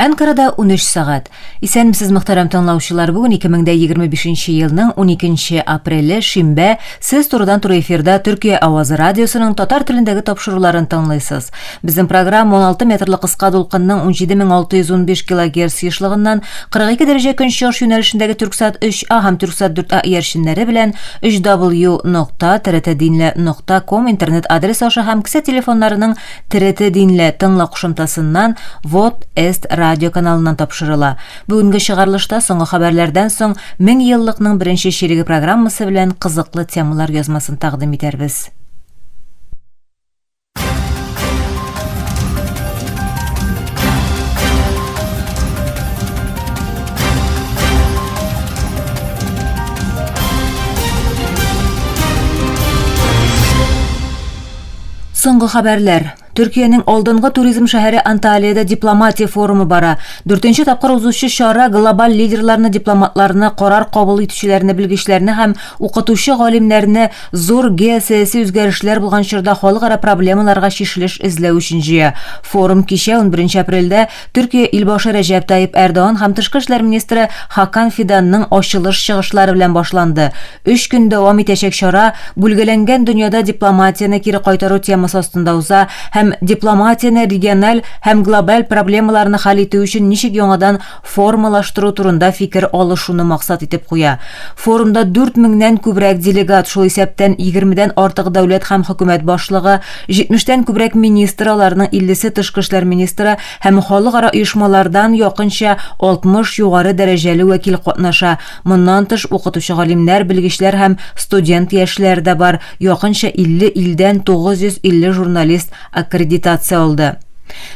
Әнкарада 13 сәгать. Исәнмесез, мөхтәрәм тыңлаучылар. Бүген 2025 елның 12 апреле, шимбә. Сез турыдан-туры эфирда Төркия авазы радиосының татар телендәге тапшыруларын тыңлыйсыз. Безнең программа 16 метрлы кыска дулкынның 17615 килогерц ешлыгыннан 42 дәрәҗә көнчыгыш юнәлешендәге Түрксат 3А һәм Түрксат 4А иярченнәре белән 3w.trtdinle.com интернет адресы аша һәм кесә телефоннарының ТРТ Динле тыңла кушымтасыннан Вот Эст радио каналыннан тапшырыла. Бүгенге чыгарылышта соңгы хәбәрләрдән соң 1000 еллыкның беренче чиреге программасы белән кызыклы темалар язмасын тәкъдим итәрбез. Соңгы хәбәрләр. Төркиянең алдынгы туризм шәһәре Анталиядә дипломатия форумы бара. Дүртенче тапкыр узучы чара глобаль лидерларны, дипломатларны, карар кабул итүчеләрне, белгечләрне һәм укытучы галимнәрне зур геосәяси үзгәрешләр булган чорда халыкара проблемаларга чишелеш эзләү өчен җыя. Форум кичә 11 апрельдә Төркия илбашы Рәҗәп Тайип Эрдоган һәм тышкы эшләр министры Хакан Фиданның ачылыш чыгышлары белән башланды. Өч көн дәвам итәчәк чара Бүлгәләнгән дөньяда дипломатияне кире кайтару темасы астында уза һәм дипломатияне региональ һәм глобаль проблемаларны хәл итү өчен ничек яңадан формалаштыру турында фикер алышуны максат итеп куя. Форумда 4 меңнән күбрәк делегат, шул исәптән 20-дән артык дәүләт һәм хөкүмәт башлыгы, 70-тән күбрәк министр, аларның 50-се тышкы эшләр министры һәм халыкара оешмалардан якынча 60 югары дәрәҗәле вәкил катнаша. Моннан тыш, укытучы галимнәр, белгечләр һәм студент яшьләр дә бар, якынча 50 илдән 950 журналист аккредитация алды.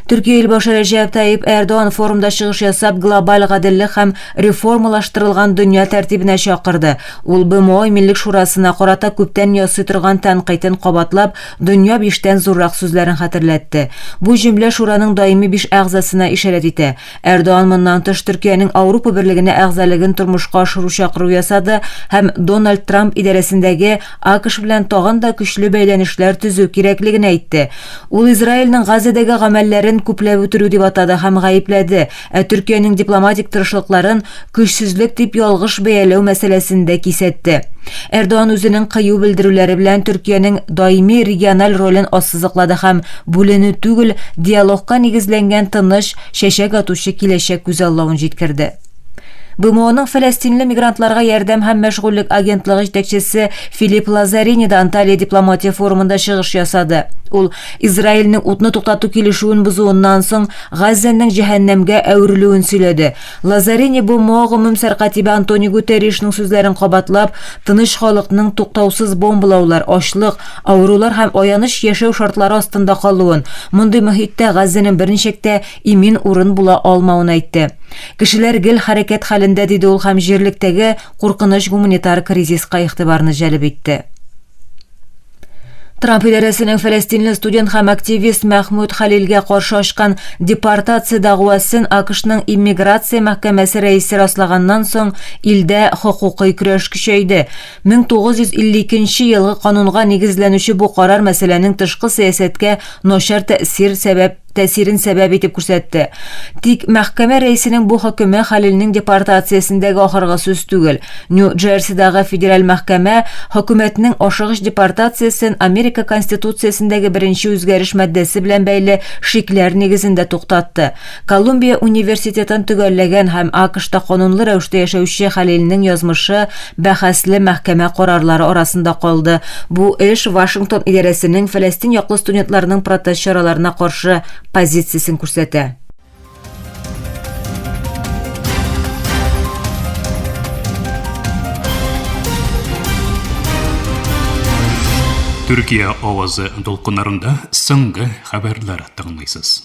Төркия илбашы Рәҗәп Таип Эрдоган форумда чыгыш ясап, глобаль гаделлек һәм реформалаштырылган дөнья тәртибенә чакырды. Ул БМО Иминлек шурасына карата күптән ясый торган тәнкыйтен кабатлап, дөнья биштән зуррак сүзләрен хәтерләтте. Бу җөмлә шураның даими биш әгъзасына ишарәт итә. Эрдоган моннан тыш Төркиянең Ауропа Берлегенә әгъзалыгын тормышка ашыру чакыру ясады һәм Дональд Трамп идарәсендәге АКШ белән тагын да көчле бәйләнешләр төзү кирәклеген әйтте. Ул Израильнең Газадәге гамәлләрен күпләп үтерү дип атады һәм гаепләде, ә Төркиянең дипломатик тырышлыкларын көчсезлек дип ялгыш бәяләү мәсьәләсендә кисәтте. Эрдоган үзенең кыю белдерүләре белән Төркиянең даими региональ ролен ассызыклады һәм бүленү түгел, диалогка нигезләнгән тыныч, чәчәк атучы киләчәк күзаллавын җиткерде. БМОның фәләстинле мигрантларга ярдәм һәм мәшгульлек агентлыгы җитәкчесе Филипп Лазарини да Анталия дипломатия форумында чыгыш ясады. Ул Израильнең утны туктату килешүен бозуыннан соң Газзәнең җәһәннәмгә әверелүен сөйләде. Лазарини БМО гомум сәркатибе Антони Гутерришның сүзләрен кабатлап, тыныч халыкның туктаусыз бомбалаулар, ачлык, авырулар һәм аяныч яшәү шартлары астында калуын, мондый мохиттә Газзәнең берничек тә имин урын була алмавын әйтте. Кешеләр гел хәрәкәт хәлендә, диде ул һәм җирлектәге куркыныч гуманитар кризиска игътибарны җәлеп итте. Трамп идарәсенең фәләстинле студент һәм активист Мәхмүд Хәлилгә каршы ачкан депортация дәгъвасын АКШның иммиграция мәхкәмәсе рәисе раслаганнан соң илдә хокукый көрәш көчәйде. 1952 елгы канунга нигезләнүче бу карар мәсьәләнең тышкы сәясәткә начар тәэсир сәбәп тәэсирен сәбәп итеп күрсәтте. Тик мәхкәмә рәисенең бу хөкеме Хәлилнең депортациясендәге ахыргы сүз түгел. Нью-Джерсидагы федераль мәхкәмә хөкүмәтнең ашыгыч депортациясен Америка Конституциясендәге беренче үзгәреш маддәсе белән бәйле шикләр нигезендә туктатты. Колумбия университетын төгәлләгән һәм АКШта канунлы рәвештә яшәүче Хәлилнең язмышы бәхәсле мәхкәмә карарлары арасында калды. Бу эш Вашингтон идарәсенең Фәләстин яклы студентларның протест чараларына каршы позициясен күрсәтә. Төркия авазы дулкыннарында соңгы хәбәрләр тыңлыйсыз.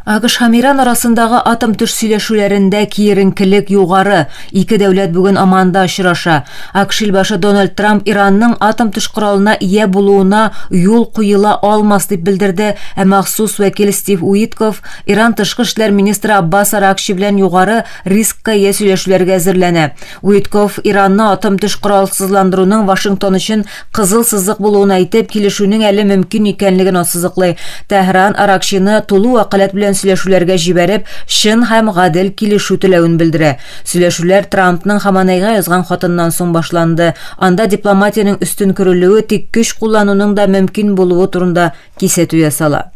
АКШ һәм Иран арасындагы атом-төш сөйләшүләрендә киеренкелек югары. Ике дәүләт бүген Оманда очраша. АКШ илбашы Дональд Трамп Иранның атом-төш коралына ия булуына юл куела алмас дип белдерде, ә махсус вәкил Стив Уитков Иран тышкы эшләр министры Аббас Аракчи белән югары рискка ия сөйләшүләргә әзерләнә. Уитков Иранны атом-төш коралсызландыруның Вашингтон өчен кызыл сызык булуын әйтеп, килешүнең әле мөмкин икәнлеген ассызыклый. Тәһран Аракчины тулы вәкаләт белән белән сөйләшүләргә җибәреп, чын һәм гадел килешү теләвен белдерә. Сөйләшүләр Трампның Хаманейга язган хатыннан соң башланды. Анда дипломатиянең өстен күрелүе, тик көч куллануның да мөмкин булуы турында кисәтү ясала.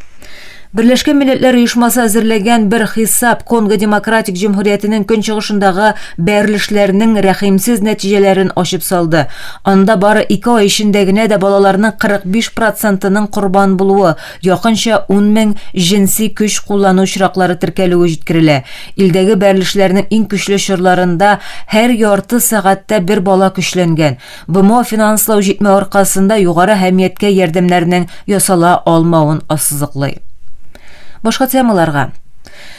Берләшкән Милләтләр Оешмасы әзерләгән бер хисап Конго Демократик Җөмһүриятенең көнчыгышындагы бәрелешләрнең рәхимсез нәтиҗәләрен ачып салды. Анда бары ике ай эчендә генә дә балаларның 45 процентының корбан булуы, якынча 10 мең җенси көч куллану очраклары теркәлүе җиткерелә. Илдәге бәрелешләрнең иң көчле чорларында һәр ярты сәгатьтә бер бала көчләнгән. БМО финанслау җитмәү аркасында югары әһәмияткә ярдәмнәрнең ясала алмавын ассызыклый. Башка темаларга.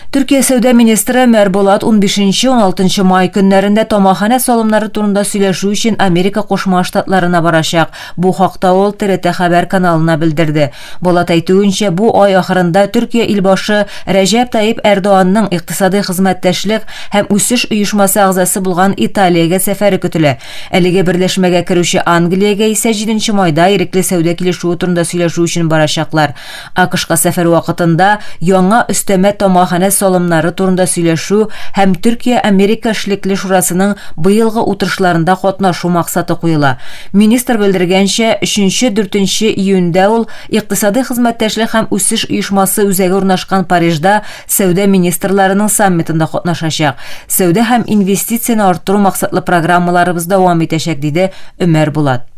Төркия сәүдә министры Мэр Болат 15-16 май көннәрендә тамаханә салымнары турында сөйләшү өчен Америка Кушма Штатларына барачак. Бу хакта ул ТРТ хәбәр каналына белдерде. Болат әйтүенчә, бу ай ахырында Төркия илбашы Рәҗәп Таип Эрдоганның икътисадый хезмәттәшлек һәм үсеш оешмасы әгъзасы булган Италиягә сәфәре көтелә. Әлеге берләшмәгә керүче Англиягә исә 7 майда ирекле сәүдә килешүе турында сөйләшү өчен барачаклар. АКШка сәфәр вакытында яңа өстәмә тамаханә салымнары турында сөйләшү һәм Төркия-Америка эшлекле шурасының быелгы утырышларында катнашу максаты куела. Министр белдергәнчә, 3-4 июньдә ул Икътисадый хезмәттәшлек һәм үсеш оешмасы үзәге урнашкан Парижда сәүдә министрларының саммитында катнашачак. Сәүдә һәм инвестицияне арттыру максатлы программаларыбыз дәвам итәчәк, диде Өмәр Булат.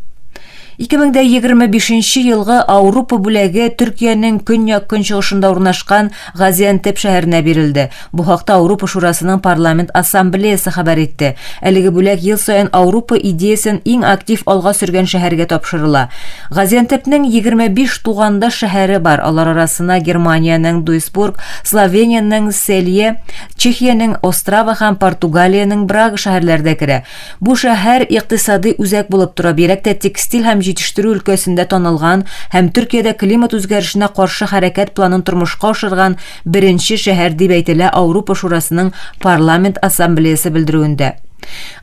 2025 елгы Ауропа бүләге Төркиянең көньяк-көнчыгышында урнашкан Газиантеп шәһәренә бирелде. Бу хакта Ауропа Шурасының парламент ассамблеясы хәбәр итте. Әлеге бүләк ел саен Ауропа идеясен иң актив алга сөргән шәһәргә тапшырыла. Газиантепнең 25 тугандаш шәһәре бар. Алар арасына Германиянең Дуйсбург, Словениянең Селье, Чехиянең Острава һәм Португалиянең Брага шәһәрләре дә керә. Бу шәһәр икътисадый үзәк булып тора, бигрәк тә текстиль һәм җитештерү өлкәсендә танылган һәм Төркиядә климат үзгәрешенә каршы хәрәкәт планын тормышка ашырган беренче шәһәр дип әйтелә Аурупа Шурасының парламент ассамблеясы белдерүендә.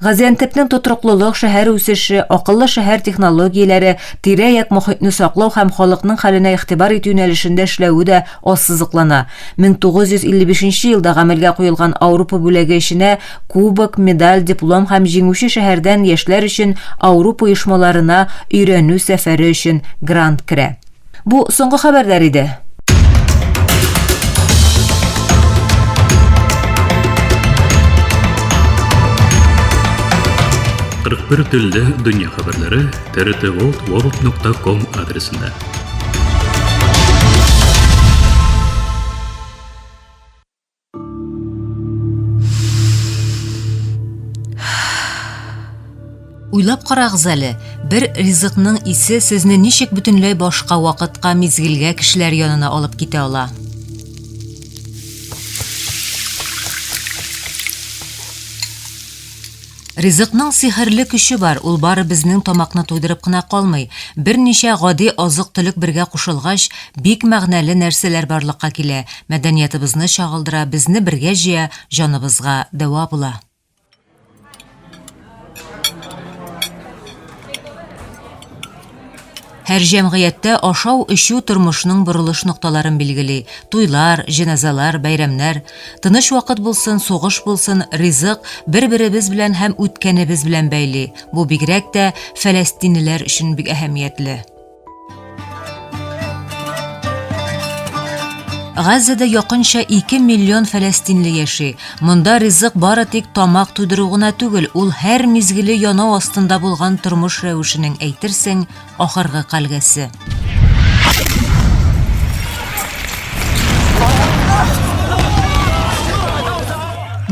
Газиантепнең тотрыклылык, шәһәр үсеше, акыллы шәһәр технологияләре, тирә-як мохитне саклау һәм халыкның хәленә игътибар итү юнәлешендә эшләве дә ассызыклана. 1955 елда гамәлгә куелган Аурупа бүләге эченә кубок, медаль, диплом һәм җиңүче шәһәрдән яшьләр өчен Аурупа оешмаларына өйрәнү сәфәре өчен грант керә. Бу соңгы хәбәрләр иде. Кырык бер телдә дөнья хәбәрләре trtworld.com адресында. Уйлап карагыз әле, бер ризыкның исе сезне ничек бөтенләй башка вакытка, мизгелгә кешеләр янына алып китә ала. Ризыкның сихерле көче бар, ул бары безнең тамакны туйдырып кына калмый. Берничә гади азык-төлек бергә кушылгач, бик мәгънәле нәрсәләр барлыкка килә, мәдәниятыбызны чагылдыра, безне бергә җыя, җаныбызга дәва була. Һәр җәмгыятьтә ашау-эчү тормышның борылыш нокталарын билгели. Туйлар, җеназалар, бәйрәмнәр. Тыныч вакыт булсын, сугыш булсын, ризык бер-беребез белән һәм үткәнебез белән бәйли. Бу бигрәк тә фәләстинлеләр өчен бик әһәмиятле. Газзада якынча 2 миллион фәләстинле яши. Монда ризык бары тик тамак туйдыру гына түгел, ул һәр мизгеле янау астында булган тормыш рәвешенең әйтерсең ахыргы кальгәсе.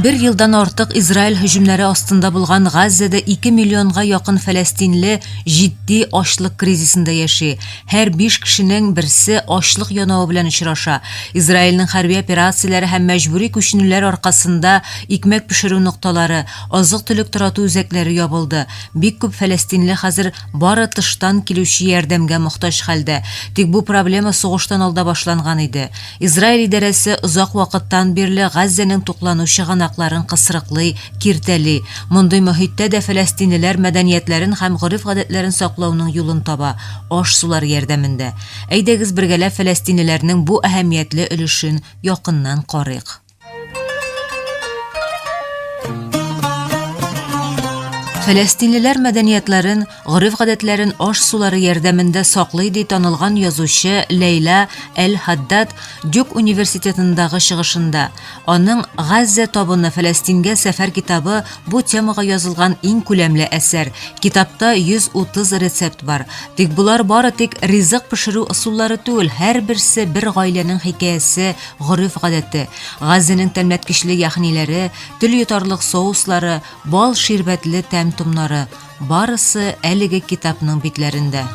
Бер елдан артык Израиль һөҗүмнәре астында булган Газзада 2 миллионга якын фәләстинле җитди ачлык кризисында яши. Һәр биш кешенең берсе ачлык янавы белән очраша. Израильнең хәрби операцияләре һәм мәҗбүри күченүләр аркасында икмәк пешерү нокталары, азык-төлек тарату үзәкләре ябылды. Бик күп фәләстинле хәзер бары тыштан килүче ярдәмгә мохтаҗ хәлдә. Тик бу проблема сугыштан алда башланган иде. Израиль идарәсе озак вакыттан бирле Газзәнең туклану чыганаклары чыганакларын кысрыклый, киртәли. Мондый мохиттә дә фәләстинлеләр мәдәниятләрен һәм гореф-гадәтләрен саклауның юлын таба, аш-сулар ярдәмендә. Әйдәгез бергәләп фәләстинлеләрнең бу әһәмиятле өлешен якыннан карыйк. Фәләстинлеләр мәдәниятләрен, гореф-гадәтләрен аш-сулары ярдәмендә саклый, ди танылган язучы Ләйлә Әл-Хаддад Дюк университетындагы чыгышында. Аның Газзә табыны Фәләстингә сәфәр китабы бу темага язылган иң күләмле әсәр. Китапта 130 рецепт бар. Тик болар бары тик ризык пешерү ысуллары түгел, һәрберсе бер гаиләнең хикәясе, гореф-гадәте, Газзәнең тәмләткечле яхниләре, тел йотарлык соуслары, бал-ширбәтле тәм-томнары, барысы әлеге китапның битләрендә.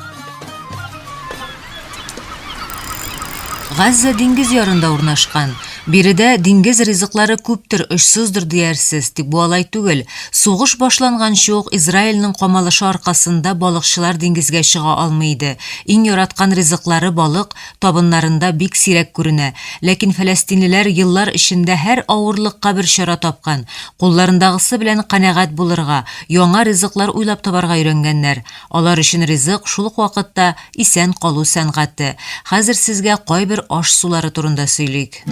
Газзә диңгез ярында урнашкан. Биредә диңгез ризыклары күптер, очсыздыр диярсез, тик бу алай түгел. Сугыш башланганчы ук Израильнең камалышы аркасында балыкчылар диңгезгә чыга алмый иде. Иң яраткан ризыклары балык, табыннарында бик сирәк күренә. Ләкин фәләстинлеләр еллар эчендә һәр авырлыкка бер чара тапкан. Кулларындагысы белән канәгать булырга, яңа ризыклар уйлап табарга өйрәнгәннәр. Алар өчен ризык, шул ук вакытта, исән калу сәнгате. Хәзер сезгә кайбер аш-сулары турында сөйлик.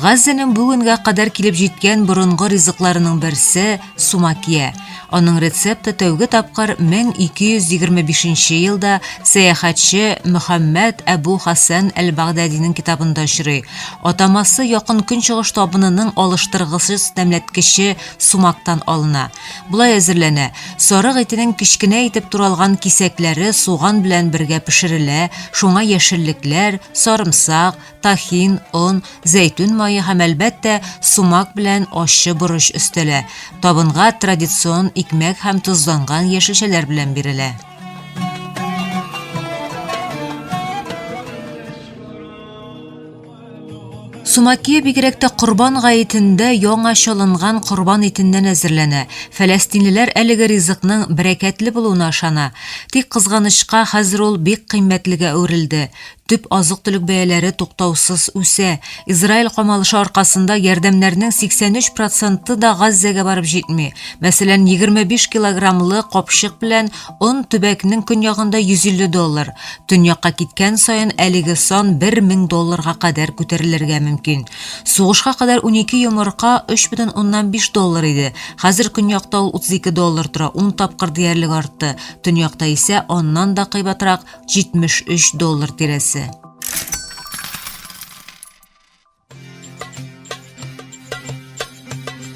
Газзәнең бүгенгә кадәр килеп җиткән борынгы ризыкларының берсе, сумакия. Аның рецепты тәүге тапкыр 1225 нче елда сәяхәтче Мөхәммәд Әбу Хәсән әл-Багдадиның китабында очрый. Атамасы Якын Көнчыгыш табынының алыштыргысыз тәмләткече сумактан алына. Болай әзерләнә, сарык итенең кечкенә итеп туралган кисәкләре суган белән бергә пешерелә, шуңа яшеллекләр, сарымсак, тахин, он, зәйтүн мае һәм, әлбәттә, сумак белән ачы борыч өстәлә. Табынга традицион икмәк һәм тозланган яшелчәләр белән бирелә. Сумакия бигрәк тә Корбан гаетендә яңа чалынган корбан итеннән әзерләнә. Фәләстинлеләр әлеге ризыкның бәрәкәтле булуына ышана. Тик, кызганычка, хәзер ул бик кыйммәтлегә әверелде. Төп азык-төлек бәяләре туктаусыз үсә. Израиль камалышы аркасында ярдәмнәрнең 83 проценты да Газзәгә барып җитми. Мәсәлән, 25 килограммлы капчык белән он төбәкнең көньягында 150 доллар. Төньякка киткән саен әлеге сан 1000 долларга кадәр күтәрелергә мөмкин. Сугышка кадәр 12 йомырка 3,5 доллар иде. Хәзер көньякта ул 32 доллар тора, ун тапкыр диярлек артты. Төньякта исә аннан да кыйбатрак, 73 доллар тирәсе.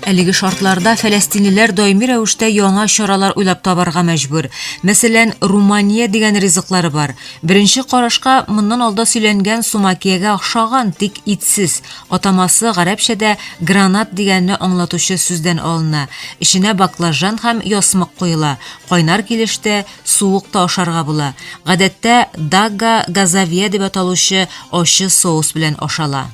Әлеге шартларда фәләстинлеләр даими рәвештә яңа чаралар уйлап табарга мәҗбүр. Мәсәлән, Румания дигән ризыклары бар. Беренче карашка моннан алда сөйләнгән сумакиягә охшаган, тик итсез. Атамасы гарәпчәдә гранат дигәнне аңлатучы сүздән алына. Эченә баклажан һәм ясмык куела. Кайнар килеш тә, Суык та ашарга була. Гадәттә, дагга газавия дип аталучы ачы соус белән ашала.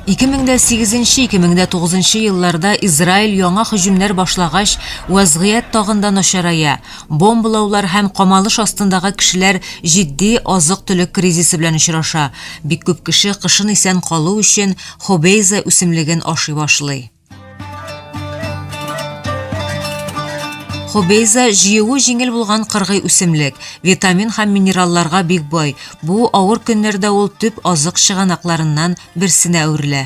2008-2009 елларда Израиль яңа һөҗүмнәр башлагач, вәзгыять тагын да начарая. Бомбалаулар һәм камалыш астындагы кешеләр җитди азык-төлек кризисы белән очраша. Бик күп кеше кышын исән калу өчен хобейза үсемлеген ашый башлый. Хубейза җыюы җиңел булган кыргый үсемлек, витамин һәм минералларга бик бай. Бу авыр көннәрдә ул төп азык чыганакларыннан берсенә әверелә.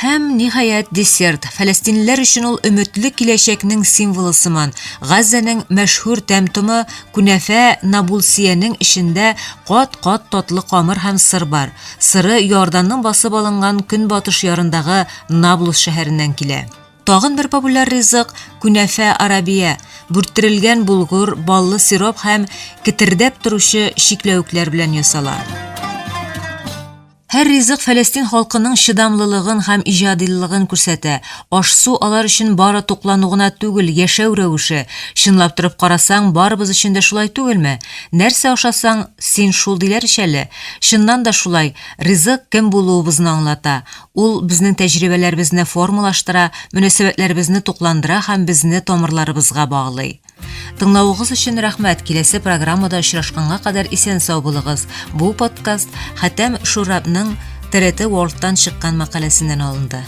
Һәм, ниһаять, десерт. Фәләстинлеләр өчен ул өметле киләчәкнең символы сыман. Газзәнең мәшһүр тәм-томы күнәфә набулсиянең эчендә кат-кат татлы камыр һәм сыр бар. Сыры Иорданның басып алынган көнбатыш ярындагы Наблус шәһәреннән килә. Тагын бер популяр ризык, күнәфә арабия, бүрттерелгән булгур, баллы сироп һәм кетердәп торучы чикләвекләр белән ясала. Һәр ризык Фәләстин халкының чыдамлылыгын һәм иҗадилылыгын күрсәтә. Аш-су алар өчен бары туклану гына түгел, яшәү рәвеше. Чынлап торып карасаң, барыбыз өчен дә шулай түгелме? Нәрсә ашасаң, син шул диләр ич әле. Чыннан да шулай, ризык кем булуыбызны аңлата. Ул безнең тәҗрибәләребезне формалаштыра, мөнәсәбәтләребезне тукландыра һәм безне тамырларыбызга баглый. Тыңлавыгыз өчен рәхмәт. Киләсе программада очрашканга кадәр исән-сау булыгыз. Бу подкаст Хәтәм Шурабның ТРТ World-тан чыккан мәкаләсеннән алынды.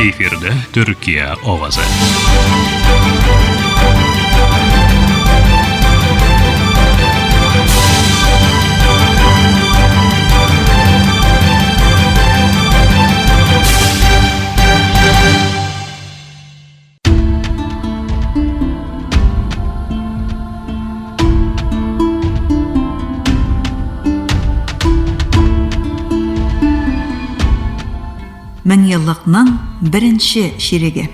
Эфирда Төркия овазы. Меңьеллыкның беренче чиреге.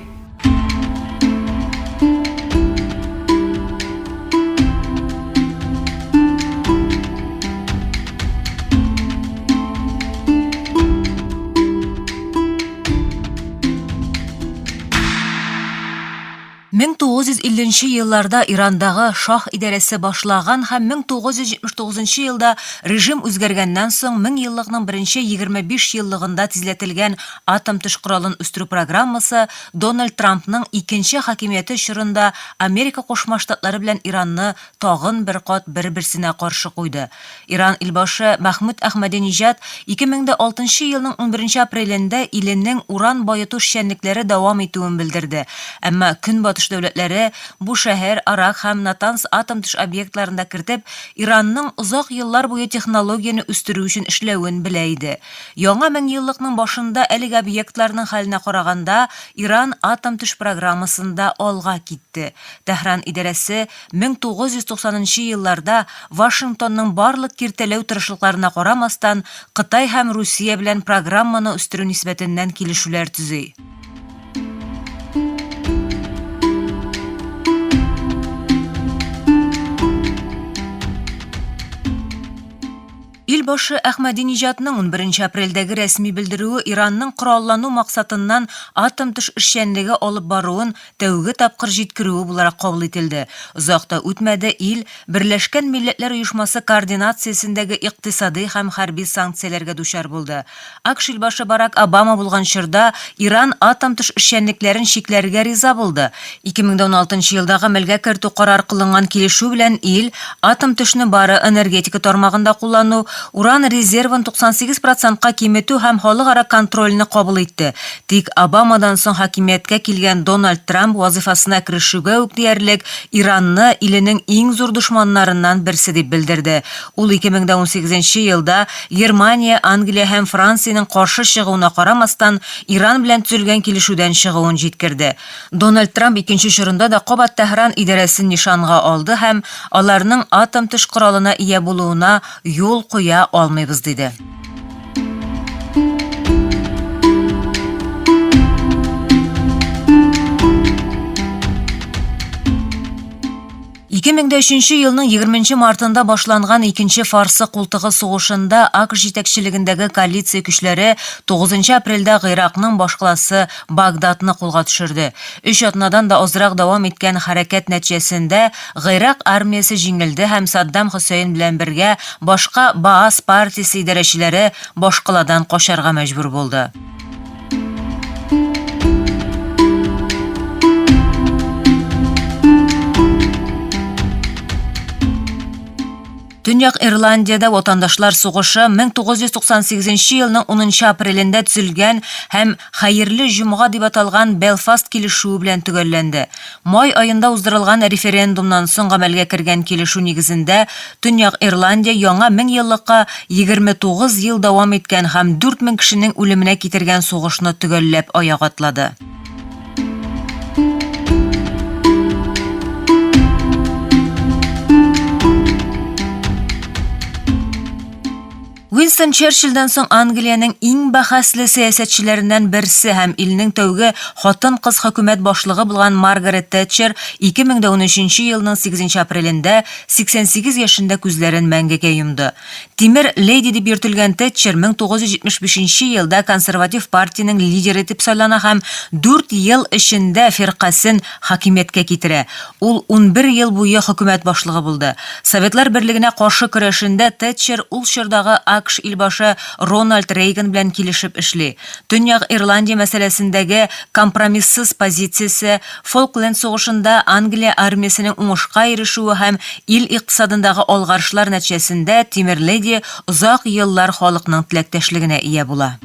1950 елларда Ирандагы шаһ идарәсе башлаган һәм 1979 елда режим үзгәргәннән соң меңьеллыкның беренче 25 еллыгында тизләтелгән атом-төш коралын үстерү программасы Дональд Трампның икенче хакимияте чорында Америка Кушма Штатлары белән Иранны тагын бер кат бер-берсенә каршы куйды. Иран илбашы Мәхмүд Әхмәдиниҗад 2006 елның унберенче апрелендә иленең уран баету эшчәнлекләре дәвам итүен белдерде. Әмма Көнбатыш дәүләтләре Бушәһер, Арак һәм Натанз атом-төш объектларын да кертеп, Иранның озак еллар буе технологияне үстерү өчен эшләвен белә иде. Яңа меңьеллыкның башында әлеге объектларның хәленә караганда, Иран атом-төш программасында алга китте. Тәһран идарәсе 1990 нчы елларда Вашингтонның барлык киртәләү тырышлыкларына карамастан, Кытай һәм Русия белән программаны үстерү нисбәтеннән килешүләр төзи. Ил башы Әхмәдиниҗадның унберенче апрельдәге рәсми белдерүе Иранның кораллану максатыннан атом-төш эшчәнлеге алып баруын тәүге тапкыр җиткерүе буларак кабул ителде. Озак та үтмәде, ил Берләшкән Милләтләр Оешмасы координациясендәге икътисадый һәм хәрби санкцияләргә дучар булды. АКШ илбашы Барак Обама булган чорда Иран атом-төш эшчәнлекләрен чикләргә риза булды. 2016 елда гамәлгә кертү карар кылынган килешү белән ил атом-төшне бары энергетика тармагында куллану, уран резервын 98 процентка киметү һәм халыкара контрольне кабул итте. Тик Обамадан соң хакимияткә килгән Дональд Трамп вазыйфасына керешүгә үк диярлек Иранны иленең иң зур дошманнарыннан берсе дип белдерде. Ул 2018 нче елда Германия, Англия һәм Франциянең каршы чыгуына карамастан, Иран белән төзелгән килешүдән чыгуын җиткерде. Дональд Трамп икенче чорында да кабат Тәһран идарәсен нишанга алды һәм аларның атом-төш коралына ия булуына юл куя алмыйбыз диде. 2003 елның 20 мартында башланган икенче Фарсы култыгы сугышында АКШ җитәкчелегендәге коалиция көчләре 9 апрельдә Гыйракның башкаласы Багдадны кулга төшерде. Өч атнадан да азрак дәвам иткән хәрәкәт нәтиҗәсендә Гыйрак армиясе җиңелде һәм Саддам Хөсәен белән бергә башка Баас партиясе идарәчеләре башкаладан качарга мәҗбүр булды. Төньяк Ирландиядә ватандашлар сугышы 1998 елның 10 апрелендә төзелгән һәм Хәерле җомга дип аталган Белфаст килешүе белән төгәлләнде. Май аенда уздырылган референдумнан соң гамәлгә кергән килешү нигезендә, Төньяк Ирландия яңа меңьеллыкка 29 ел дәвам иткән һәм 4000 кешенең үлеменә китергән сугышны төгәлләп аяк атлады. Уинстон Черчилльдән соң Англиянең иң бәхәсле сәясәтчеләреннән берсе һәм илнең тәүге хатын-кыз хөкүмәт башлыгы булган Маргарет Тэтчер 2013 елның 8 апрелендә 88 яшендә күзләрен мәңгегә йомды. Тимер леди дип йөртелгән Тэтчер 1975 елда консерватив партиянең лидеры итеп сайлана һәм дүрт ел эчендә фиркасен хакимияткә китерә. Ул 11 ел буе хөкүмәт башлыгы булды. Советлар Берлегенә каршы көрәшендә Тэтчер ул чордагы АКШ илбашы Рональд Рейган белән килешеп эшли. Төньяк Ирландия мәсьәләсендәге компромиссыз позициясе, Фолкленд сугышында Англия армиясенең уңышка ирешүе һәм ил икътисадындагы алгарышлар нәтиҗәсендә Тимер леди озак еллар халыкның теләктәшлегенә ия була.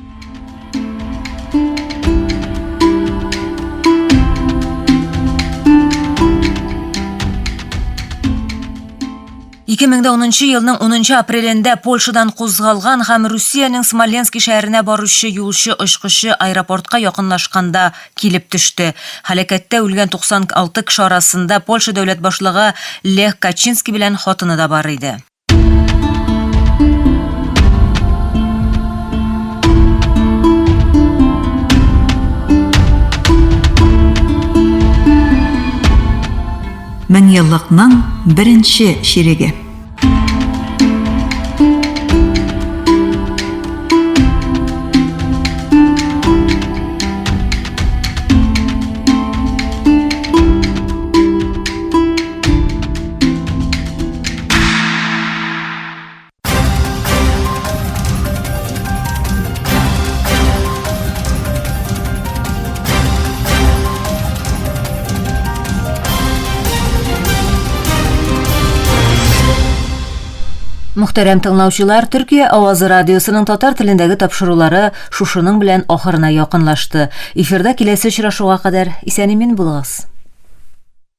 2010 елның 10 апрелендә Польшадан кузгалган һәм Русиянең Смоленский шәһәренә баручы юлчы очкычы аэропортка якынлашканда килеп төште. Һәлакәттә үлгән 96 кеше арасында Польша дәүләт башлыгы Лех Качинский белән хатыны да бар иде. Меңьеллыкның беренче чиреге. Мөхтәрәм тыңлаучылар, Төркия авазы радиосының татар телендәге тапшырулары шушының белән ахырына якынлашты. Эфирда киләсе очрашуга кадәр исән-имин булыгыз.